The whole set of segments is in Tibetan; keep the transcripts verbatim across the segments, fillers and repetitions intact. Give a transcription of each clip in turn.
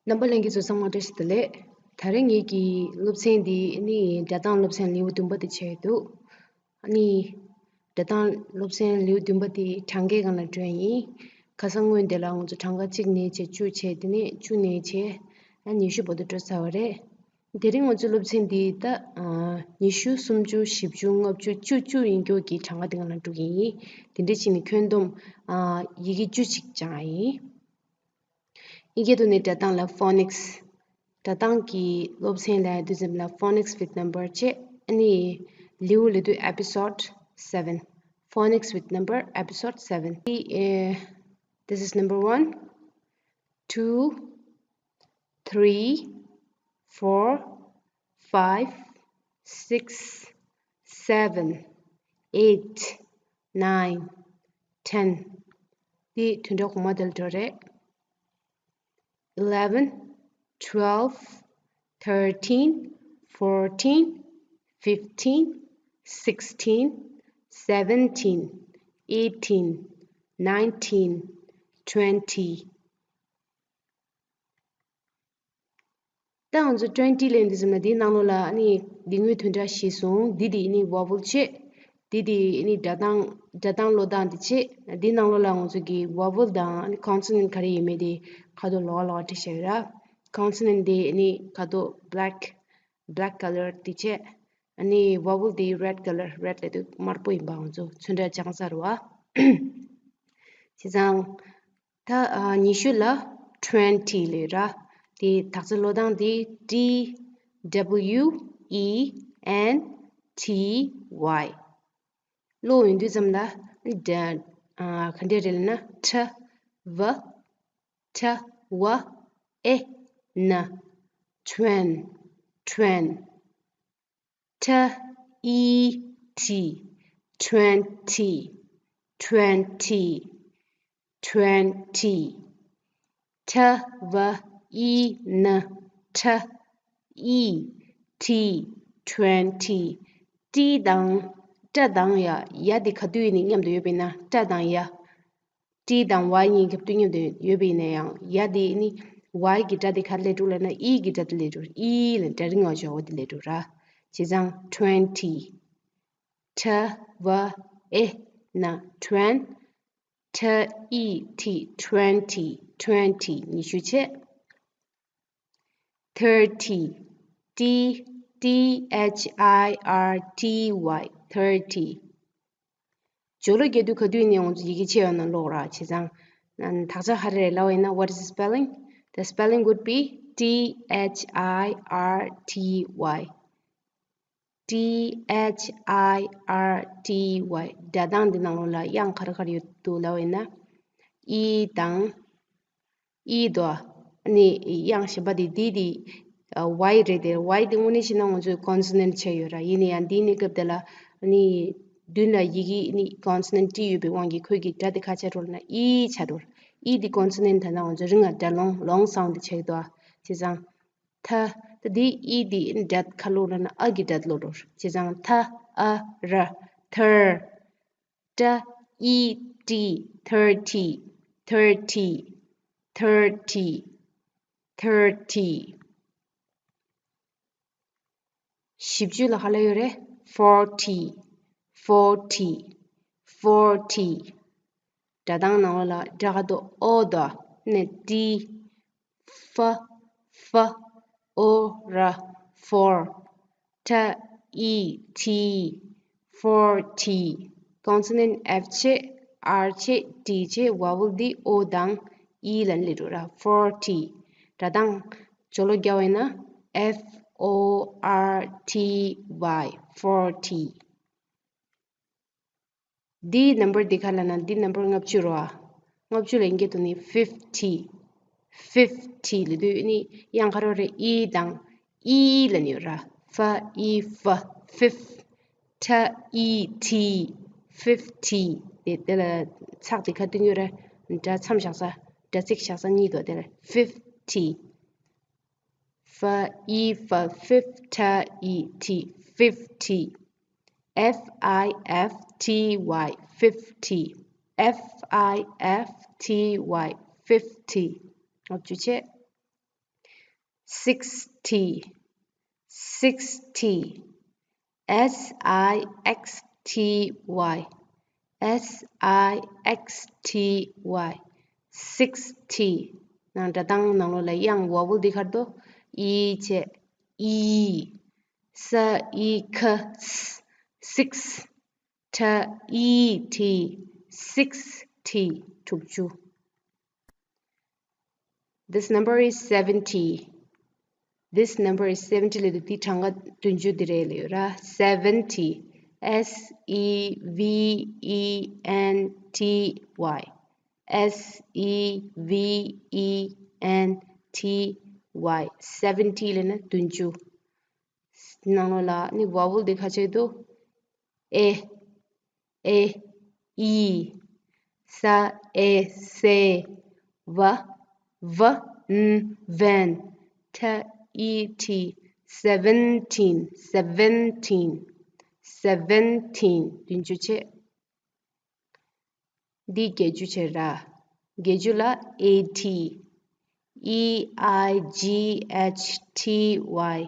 རྣམ་པ་ལྷན་རྒྱས་ཚོ་ཚང་མ་བཀྲ་ཤིས་བདེ་ལེགས། ད་རེས་ངེད་ཀྱི་སློབ་ཚན་འདི་ནི་སྒྲ་གདངས་སློབ་ཚན་ལེའུ་བདུན་པ་དེ་ཆགས་ཡོད་འདུག་ཨ་ནི་སྒྲ་གདངས་སློབ་ཚན་ལེའུ་བདུན་པ་དེ་གྲངས་ཀའི་སྒང་ལ་འགྲོ་ཡིན། ཁ་སང་སྔོན་དེ་ལ་ང་ཚོ་གྲངས་ཀ་གཅིག་ནས་བྱས་བཅུ་བྱས། དེ་ནས་བཅུ་ནས་བྱས་ཨ་ཉི་ཤུ་བར་དུ་འགྲོ་ཚར་བ་རེད། དེ་རིང་ང་ཚོའི་སློབ་ཚན་འདི་ད་ཨ་ཉི་ཤུ་སུམ་ཅུ་བཞི་བཅུ་ལྔ་བཅུ་བཅུ་བཅུ་ཡིན་སྐྱོར་གྱི་གྲངས་ཀ་དེ་སྒང་ལ་འགྲོ་གི་ཡིན། དེ་འདྲ་བྱས་ནས་ཁྱོན་བསྡོམས་ཨ་ཡི་གེ་བཅུ་གཅིག་སྦྱང་ཡ་ཡིན། དབྱིན་སྐད་དུ་ནི་སྒྲ་གདངས་ལ་phonics། སྒྲ་གདངས་ཀྱི་སློབ་ཚན་ལ་དུས་ཙམ་ལ་phonics with number བྱས། ཨ་ནི་ལེའུ་ལ་དུས་episode seven. Phonics with number episode seven. ཨེ། This is number one, two, three, four, five, six, seven, eight, nine, ten. འདི་བདུན་ཕྲག་གོང་མ་དེ་ལ་འགྲོ་རེད། eleven, twelve, thirteen, fourteen, fifteen, sixteen, seventeen, eighteen, nineteen, twenty. ད་ང་ཚོ་twenty ལེན་དུས་ཙམ་ལ་འདིའི་ནང་ལོགས་ལ་ཨ་ནི་འདི་སྔོན་བདུན་ཕྲག་བཞི་སོང་། འདི་དེ་ཨ་ནི་vowel བྱས། འདི་དེ་ཨ་ནི་སྒྲ་གདངས་སྒྲ་གདངས་ཀློག་སྟངས་དེ་བྱས། འདིའི་ནང་ལོགས་ལ་ང་ཚོ་གི་vowel དང་ཨ་ནི་consonant ག་རེ་ཡིན་མིན་དེ་ཁ་དོག་ལོགས་ཀ་ལོགས་ཀ་བྲིས་བཞག་ཡོད་ར། Consonant དེ་ཨ་ནི་ཁ་དོག་black black colour དེ་བྱས། ཨ་ནི་vowel དེ་red colour, red ལབ་དུས་དམར་པོ་ཡིན་པ་ང་ཚོ་ཚོན་ཁྲ་སྦྱངས་ཚར་བ། བྱས་ཙང་ད་ཨ་ཉི་ཤུ་ལ་twenty ལབ་ར། དེ་དག་ཆ་ཀློག་སྟངས་དེ T W E N T Y ཀློག་ཡོང་དུས་ཙམ་ལ་ད་ཨ་ག་འདྲ་རེད་ལབ་ན། ཊ་ཝ་ཊ་ཝ་ཨེ་ན། twen twen. T E N T, twenty, twenty, twenty. T W E N T E N T, twenty. ཊི་དང་ཊ་དང་ཡ། ཡ་དེ་ག་དུས་ཡིན་ནའི་མཉམ་དུ་ཡོད་པ་ཡིན་ན་ཊ་དང་ཡ། ཊི་དང་ཝའི་གཉིས་རྒྱབ་ཏུ་མཉམ་དུ་ཡོད་པ་ཡིན་ན་ཡང་། ཡ་དེ་ནི་ཝའི་གི་སྒྲ་དེ་ག་རེ་ལས་འགྲོ་ལབ་ན། ཨི་གི་སྒྲ་དེ་ལས་འགྲོ། ཨི་ལབ་སྒྲ་རིང་བ་ཅིག་ཡོད་པ་དེ་ལས་འགྲོ་ར། བྱས་ཙང་twenty. ཊ་ཝ་ཨེ་ན། twen. T E N T, twenty, twenty. ཉི་ཤུ་བྱས། Thirty. T, T H I R T Y, thirty. སྦྱོར་ཀློག་རྒྱག་དུས་ག་དུས་ནས་ང་ཚོ་ཡི་གེ་ཕྱེ་ཡོང་ན་ཀློག་ར། བྱས་ཙང་ཨ་དག་ཆ་ག་རེ་རེད་ལབ་པ་ཡིན་ན། What is the spelling? The spelling would be T H I R T Y. T H I R T Y. སྒྲ་གདངས་འདི་ནང་ལོགས་ལ་དབྱངས་ག་རེ་ག་རེ་ཡོད་འདུག་ལབ་པ་ཡིན་ན། ཨི་དང་ཨི་དོ། ཨ་ནི་དབྱངས་གཞན་པ་དེ་འདི་དེ་ཝའི་རེད་དེ། ཝའི་དེ་དངོས་གནས་བྱས་ན་ང་ཚོས་consonant བྱས་ཡོད་ར། ཡིན་ན་ཡང་འདི་ནི་སྐབས་དེ་ལ་ཨ་ནི་མདུན་ལ་ཡི་གེ་ཨ་ནི་consonant བྲིས་ཡོད་པའི་དབང་གིས་ཁོས་ཀྱི་སྒྲ་དེ་ག་ཆགས་འགྲོ་ལབ་ན་ཨི་ཆགས་འགྲོ། ཨི་དེ་consonant ད་ན་ང་ཚོ་རིང་ང་སྒྲ་long, long sound དེ་ཆགས་ཀྱི་འདུག་ཨ། བྱས་ཙང་ད་ད་འདི་ཨི་འདི་སྒྲ་ག་ཀློག་ལབ་ན་ཨ་གི་སྒྲ་ཀློག་འགྲོ། བྱས་ཙང་ཐ་ཨ་ར་ཐར། ཊ་ཨི་ཊི། thirty, thirty, thirty, thirty. བཞི་བཅུ་ལ་ག་ལབ་ཡོད་རེད། forty, forty, forty. སྒྲ་གདངས་ནང་ལོགས་ལ་སྒྲ་ག་དོ་ཨོ་དོ་ནས་ཏི། ཧྥ་ཧྥ་ཨོ་ར་ཧྥོར། ཊ་ཨི་ཊི། forty. Consonant F བྱས། R བྱས། T བྱས། vowel འདི་ཨོ་དང་ཨི་ལ་སླེབས་འགྲོ་ར། forty. སྒྲ་གདངས་སྦྱོར་ཀློག་རྒྱག་པ་ཡིན་ན། F O R T Y, forty. འདིའི་number འདི་ག་ལབ་ན། འདི་number ལྔ་བཅུ་རེད་བ། ལྔ་བཅུ་ལ་དབྱིན་སྐད་དུ་ནི་fifty, fifty ལབ་དུས་ནི་དབྱངས་ག་རེ་རེད། ཨི་དང་ཨི་ལབ་ནི་ཡོད་ར། ཧྥ་ཨི་ཧྥ། fif. ཊ་ཨི་ཊི། fifty. དེ་དེ་ལ་ཚེག་དེ་ག་བཏོན་ཡོད་ར། སྒྲ་མཚམས་བཞག་ས། སྒྲ་ཚིགས་བཞག་ས་གཉིས་འདུག་དེ་ལ་fifty. ཧྥ་ཨི་ཧྥ། fif. ཊ་ཨི་ཊི། fifty. F I F T Y, fifty. F I F T Y, fifty. ལྔ་བཅུ་བྱས། sixty, sixty, S I X T Y, S I X T Y, sixty. ནང་སྒྲ་གདངས་ནང་ལོགས་ལ་དབྱངས་vowel འདི་ཁར་དོ། ཨི་བྱས། ཨི། ས་ཨི་ཁ་སི། six. ཊ་ཨི་ཊི། sixty. དྲུག་ཅུ། This number is seventy. This number is seventy ལབ་དུས་འདི་གྲངས་ཀ་བདུན་ཅུ་འདི་རེད་ལབ་ཡོད་ར། seventy. S E V E N T Y. S E V E N T Y. seventy ལབ་ན་བདུན་ཅུ། ནང་ལོགས་ལ་ནི་vowel འདི་ཁ་ཆེ་དུ། ཨེ། ཨེ། ཨི། ས་ཨེ་སེ། ཝ། ཝ། ན། ཝན། ཊ་ཨི་ཊི། seventeen, seventeen, seventeen. བདུན་ཅུ་བྱས། འདི་བརྒྱད་ཅུ་བྱས་ར། བརྒྱད་ཅུ་ལ་ཨེ་ཊི། E I G H T Y.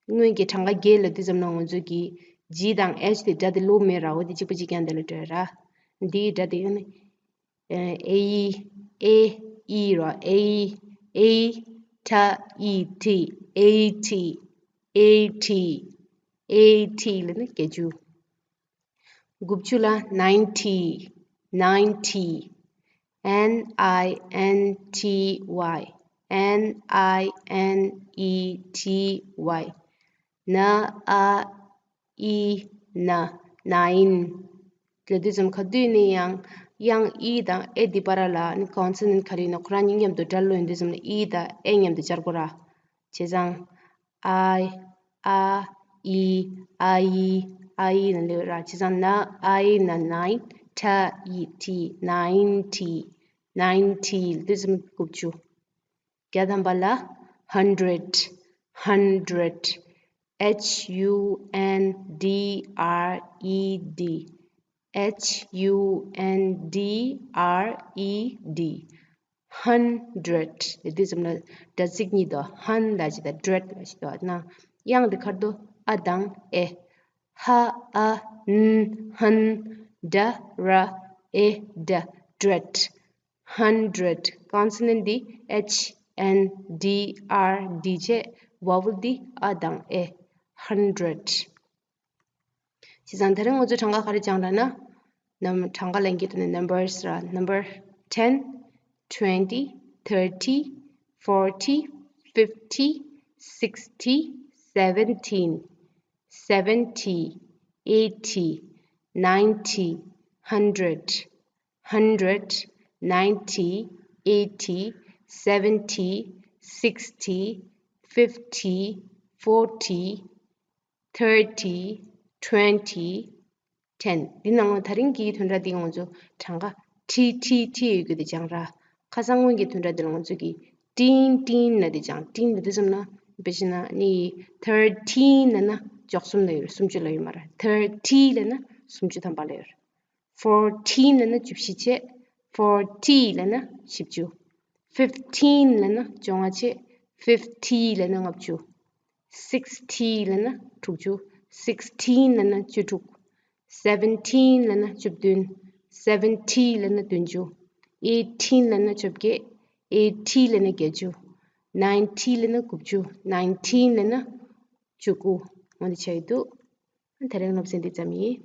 སྔོན་གྱི་གྲངས་ཀ་བརྒྱད་ལ་དུས་ཙམ་ན་ང་ཚོ་གི་G དང་H དེ་སྒྲ་དེ་ལོག་མེད་ར། འོ་དེ་གཅིག་པ་གཅིག་རྐྱང་དེ་ལ་འགྲོ་ཡ་ར། འདིའི་སྒྲ་དེ་ཡང་ནི། ཨེ་ཨི། ཨེ་ཨི་ར། ཨེ་ཨི། ཨེ་ཊ་ཨི་ཊི། ཨེ་ཊི། ཨེ་ཊི། ཨེ་ཊི་ལབ་ན་བརྒྱད་ཅུ། དགུ་བཅུ་ལ་ninety, ninety, N I N T Y, N I N E T Y, ན་ཨ་ཨི་ན། nine. ལབ་དུས་ཙམ་ག་དུས་ནས་ཡང་དབྱངས་ཨི་དང་ཨེ་འདི་བར་ལ་ནི་consonant ག་རེ་ཡིན་ན་ཁོ་རང་གཉིས་མཉམ་དུ་སྒྲ་ལོན་དུས་ཙམ་ལ་ཨི་དང་ཨེ་མཉམ་དུ་སྦྱར་དགོས་ར། བྱས་ཙང་ཨ་ཨ་ཨི་ཨ་ཡི་ཨ་ཡི་ལབ་ཡོད་ར། བྱས་ཙང་ན་ཨ་ཡི་ན་nine, ཊ་ཨི་ཊི། ninety, ninety ལབ་དུས་ཙམ་དགུ་བཅུ། བརྒྱ་ཐམ་པ་ལ་hundred, hundred, H U N D R E D, H U N D R E D, hundred. དེ་དུས་ཙམ་ལ་སྒྲ་ཚིག་གཉིས་དོ། ཧན་ལ་ཅི་དང་འགྲེད་ལ་ཅི་དོ་ན། དབྱངས་དེ་ཁར་དོ་ཨ་དང་ཨེ། ཧ་ཨ་ན་ཧན་ཌ་ར་ཨེ་ཌ། འགྲེད། hundred. Consonant འདི་H N D R D བྱས། Vowel འདི་ཨ་དང་ཨེ། hundred. བྱས་ཙང་དེ་རིང་ང་ཚོས་གྲངས་ཀ་ག་རེ་སྦྱངས་ར་ན། ནམ་གྲངས་ཀ་ལེན་གྱི་དོན་ནི་numbers ར། Number ten, twenty, thirty, forty, fifty, sixty, seventeen, seventy, eighty, ninety, hundred, hundred, ninety, eighty, seventy, sixty, fifty, forty, thirty, twenty, ten. འདི་ནང་ལ་ད་རིང་གི་བདུན་ཕྲག་འདི་ང་ཚོ་གྲངས་ཀ་ཊི་ཊི་ཊི་ཡོད་རྒྱུ་དེ་སྦྱངས་ར། ཁ་སང་སྔོན་གྱི་བདུན་ཕྲག་འདི་ལ་ང་ཚོ་གི་ཊིན་ཊིན་ལབ་དེ་སྦྱངས། ཊིན་ལབ་དུས་ཙམ་ན་དཔེ་བྱས་ན་ནི་thirteen ལབ་ན་བཅུ་གསུམ་ལབ་ཡོད་རེད། སུམ་ཅུ་ལབ་ཡོད་མ་རེད། thirty ལབ་ན་སུམ་ཅུ་ཐམ་པ་ལབ་ཡོད་རེད། fourteen ལབ་ན་བཅུ་བཞི་བྱས། forty ལབ་ན་བཞི་བཅུ། fifteen ལབ་ན་བཅོ་ལྔ་བྱས། fifty ལབ་ན་ལྔ་བཅུ། sixty ལབ་ན་དྲུག་ཅུ། sixteen ལབ་ན་བཅུ་དྲུག seventeen ལབ་ན་བཅུ་བདུན། seventy ལབ་ན་བདུན་ཅུ། eighteen ལབ་ན་བཅོ་བརྒྱད། eighty ལབ་ན་བརྒྱད་ཅུ། ninety ལབ་ན་དགུ་བཅུ། nineteen ལབ་ན་བཅུ་དགུ། འོ་འདི་བྱས་ཡོད་འདུག་ད་རིང་སློབ་ཚན་འདི་ཙམ་ཡིན།